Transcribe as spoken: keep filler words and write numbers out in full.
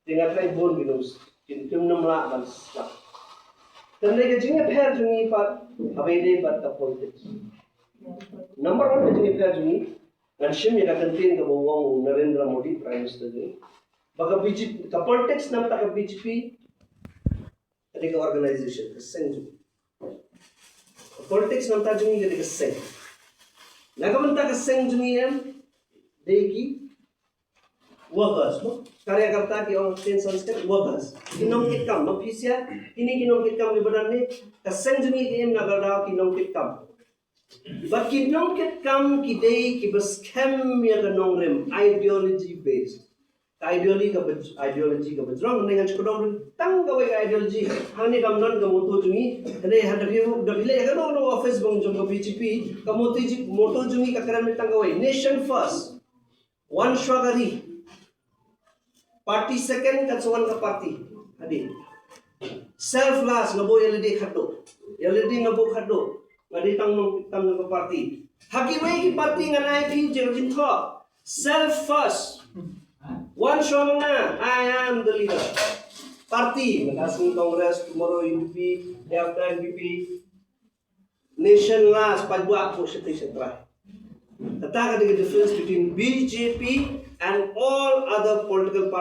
Te nga trai bun ki nus, kin kim nam lah ban slap. Tang dei ka jingïapher jong ngi pat, haba ïadei bad ka politics. Number one ka jingïapher jong ngi, ngan shim ïa ka kyntien kaba ong u Narendra Modi, Prime Minister jong ngi. Ba ka B J P, ka politics namar ka B J P, ka dei ka organization, ka seng jong ngi. Ka politics namar jong ngi ka dei ka seng. Na ka bynta ka seng jong ngi em, dei ki workers, no? Karyakarta ki ong ktien Sanskrit, workers. Ki nongkitkam, no phi sngap, kine ki nongkitkam kiba don ne, ka seng jong ngi ki im na ka daw ki nongkitkam. Bad ki nongkitkam ki dei kiba skhem ïa ka nongrim, ideology based. Ka ideology kaba, ideology kaba jrong, ne ngan shu kdew tang kawei ka ideology. Hangne kam don ka motto jong ngi, hangne ha da phi, da phi leit ha kano kano office bong jong ka B J P, ka motto ji, motto jong ngi ka kren tang kawei. Nation first. Wan shuwa ka ri. Party second, kan sa wan ka party. Hadien. Self last, nga buh ïa lade khatduh. Ïa lade nga buh khatduh. Nga dei tang nongkitkam jong ka party. Ha kiwei ki party ngan ai phi jingthoh. Self first. Wan shuwa ma nga, I am the leader. Party, mynta sngi Congress, tomorrow U D P, day after N P P. Nation last, paidbah buh shatei shatrai. Kata ka dei ka difference between B J P and all other political parties.